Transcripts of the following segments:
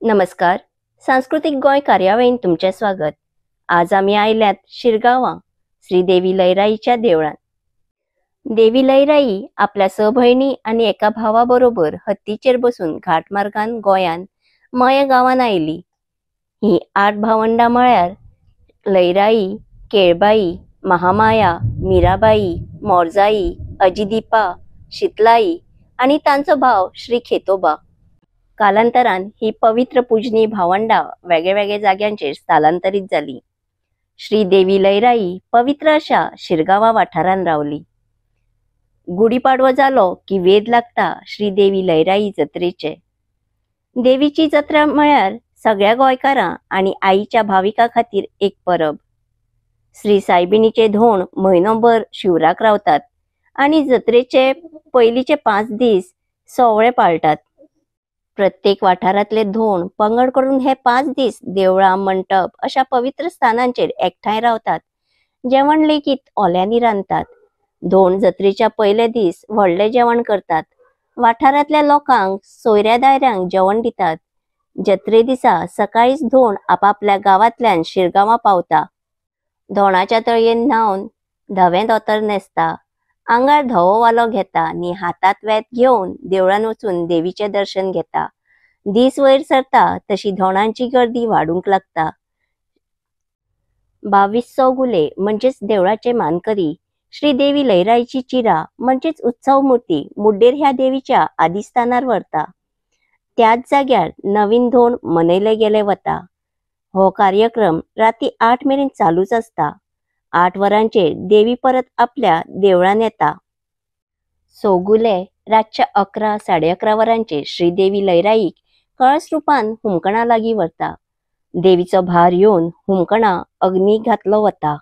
नमस्कार, सांस्कृतीक गोंय कार्यावळीन तुमचें स्वागत. आज आमी आयल्यात शिरगांवां श्री देवी लयराईच्या देवळांत. देवी लयराई आपल्या स भयणी आनी एका भावा बरोबर हत्तीचेर बसून घाटमार्गान गोंयांत मये गांवांत आयली. ही 8 भावंडां म्हळ्यार लयराई, केळबाई, महामाया, मीराबाई, मोरजाई, अजिदीपा, शीतलाई आनी तांचो भाव श्री खेतोबा. कालांतरान ही पवित्र पुजनी भावंडां वेगळेवेगळे जाग्यांचेर स्थलांतरीत जाली. श्री देवी लयराई पवित्र अशा शिरगांवा वाठारांत रावली. गुढीपाडवो जालो की वेद लागता श्री देवी लयराई जत्रेचे. देवीची जत्रा म्हळ्यार सगळ्या गोंयकारां आनी आईच्या भाविकां खातीर एक परब. श्री सायबिणीचे धोण म्हयनोभर शिवराक रावतात आनी जत्रेचे पयलीचे 5 दीस सोवळे पाळटात. प्रत्येक वाठारांतले धोण पंगड करून हे 5 दीस देवळां, मंटप अशा पवित्र स्थानांचेर एकठांय रावतात. जेवण लेगीत ओल्यांनी रांदतात. धोण जत्रेच्या पयले दीस व्हडलें जेवण करतात. वाठारांतल्या लोकांक, सोयऱ्या दायऱ्यांक जेवण दितात. जत्रे दिसा सकाळीच धोण आपापल्या गांवांतल्यान शिरगांवां पावता. धोणाच्या तळयेन न्हावन धवें दोतर न्हेसता, आंगार धवो वालो घेता आनी हातात वेत घेवन देवळान वचून देवीचें दर्शन घेता. दीस वयर सरता तशी धोणांची गर्दी वाडूंक लागता. 22 चौगुले म्हणजेच देवळाचे मानकरी श्री देवी लयराईची चिरा म्हणजेच उत्सव मूर्ती मुड्डेर ह्या देवीच्या आदिस्थानार व्हरता. त्याच जाग्यार नवीन धोण मनयले गेले वता. हो कार्यक्रम राती 8 मेरेन चालूच आसता. 8 वरांचेर देवी परत आपल्या देवळान येता. चौगुले रातच्या 11, 11:30 वरांचेर श्रीदेवी लयराईक कळस रुपान हुमकणा लागीं व्हरता. देवीचो भार येवन हुमकणा अग्नी घातलो वता.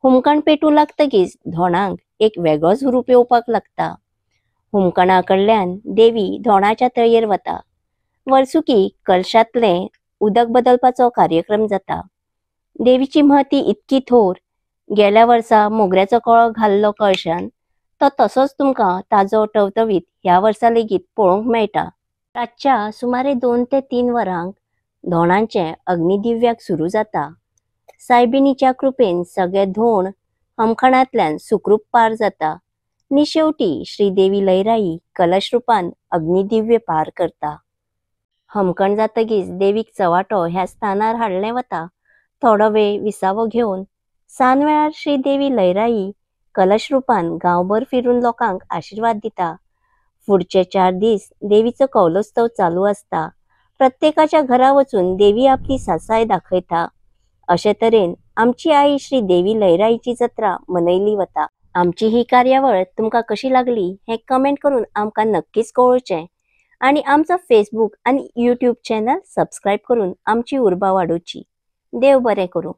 हुमकण पेटूं लागतकीच धोणांक एक वेगळोच हुरूप येवपाक लागता. हुमकणा कडल्यान देवी धोणाच्या तळयेर वता. वर्सुकी कलशांतलें उदक बदलपाचो कार्यक्रम जाता. देवीची महती इतकी थोर, गेल्या वर्सा मोगऱ्याचो कळो घाल्लो कळशान तो तसोच तुमकां ताजो टवटवीत ह्या वर्सा लेगीत पळोवंक मेळटा. रातच्या सुमारे 2 ते 3 वरांक धोणांचें अग्निदिव्याक सुरू जाता. सायबिणीच्या कृपेन सगळे धोण हमखणांतल्यान सुखरूप पार जाता. आनी शेवटी श्री देवी लयराई कलश रुपान अग्निदिव्य पार करता. हमकण जातकीच देवीक चवाटो ह्या स्थानार हाडलें वता. थोडो वेळ विसावो घेवन सांजवेळार श्री देवी लयराई कलश रुपान गांवभर फिरून लोकांक आशिर्वाद दिता. फुडचे 4 दीस देवीचो कौलोत्सव चालू आसता. प्रत्येकाच्या घरा वचून देवी आपली सासाय दाखयता. अशे तरेन आमची आई श्री देवी लयराईची जत्रा मनयली वता. आमची ही कार्यावळ तुमकां कशी लागली हें कमेंट करून आमकां नक्कीच कळोवचें आनी आमचो फेसबूक आनी यूट्यूब चॅनल सबस्क्रायब करून आमची उर्बा वाडोवची. देव बरें करूं.